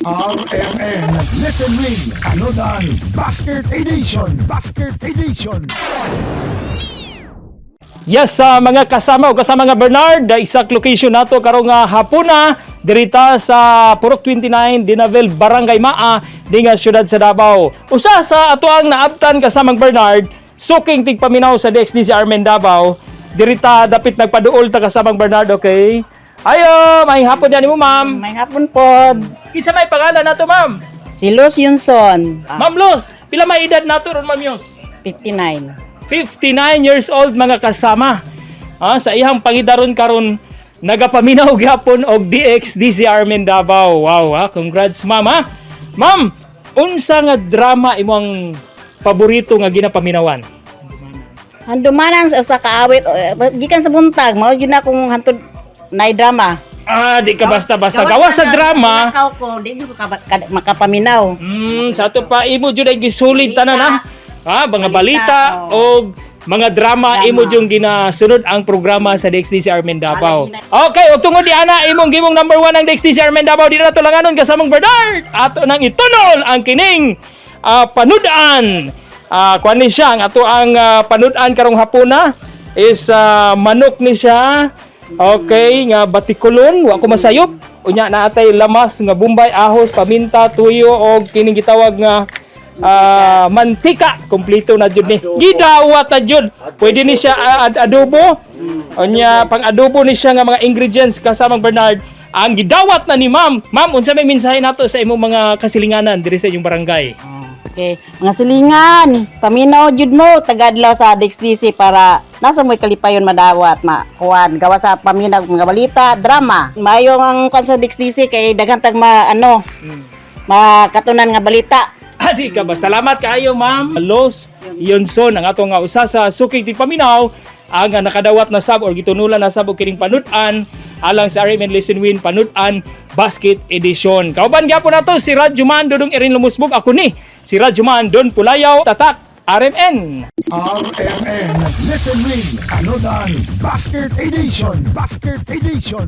RMN Listen Win Panudan Basket Edition. Basket Edition. Yes, sa mga kasama o kasama nga Bernard, the exact location nato karong nga hapuna dirita sa Purok 29, Dinavel, Barangay Maa, dinga siyudad sa Davao. Usa sa ato ang naabtan kasamang Bernard, suking tigpaminaw sa DXDC Armen Davao, dirita dapit nagpaduol ta kasamang Bernard, okay? Ayo, may hapon yan mo, ma'am. May hapon pod. Kinsa may pangalan nato, ma'am? Si Luz Yunson, Ma'am Luz, pila may edad nato ron, Ma'am Yus? 59. 59 years old, mga kasama. Sa iyang pangidaron karon nagapaminaw gyapon og DXDC Armen Davao. Wow, ha? Congrats, ma'am, ha. Ma'am, unsa nga drama imong paborito nga ginapaminawan? Handumanan sa usa ka awit, eh, gikan sa buntag, mao gyud na akong hantod nay drama. Ah, di ka basta-basta gawa sa drama. Nakaw ko, di gyud ko makapaminaw. Sa ato pa imo jud ay gisulid tanan, ha. Ha, mga balita Balita, og mga drama, Drama. imo jung ginasunod ang programa sa DXDC Armen Davao. Okay, ug tungod di ana imong gimong number 1 ang DXDC Armen Davao, di na nato langanon kasamang Bernard. Ato nang itunol ang kining panudan. Kuan ni siya ang ato ang panudan karong hapuna is manok ni siya. Okay, nga batikulon, wa ko masayop. Unya naatay lamas nga bumbay, ahos, paminta, tuyo og kining gitawag nga mantika. Kompleto na jud ni. Gidawat na jud. Pwede ni siya adobo. Unya pang adobo ni siya nga mga ingredients, kasamang Bernard. Ang gidawat na ni ma'am. Ma'am, unsa may mensahe nato sa imong mga kasilinganan diri sa inyong barangay? Okay, mga silingan, paminaw jud mo tagadlaw sa DXDC para nasa mo'y kalipayon madawat makuan gawa sa paminaw mga balita, drama. Maayo ang kuan sa DXDC kay daghan tag ma ano, makatunan nga balita. Adi ka ba? Salamat kaayo, Ma'am Los Yonson, ang atong nga usa sa suking tigpaminaw ang nakadawat na sab or gitunulan na sab og kining panud-an alang sa RMN Listen Win Panud-an Basket Edition. Kauban gyapon nato si Radyoman Dudong Erin Lumusbog, ako ni si Radyoman Don Pulayaw, Tatak RMN. RMN Listen Win Panudan Basket Edition. Basket Edition.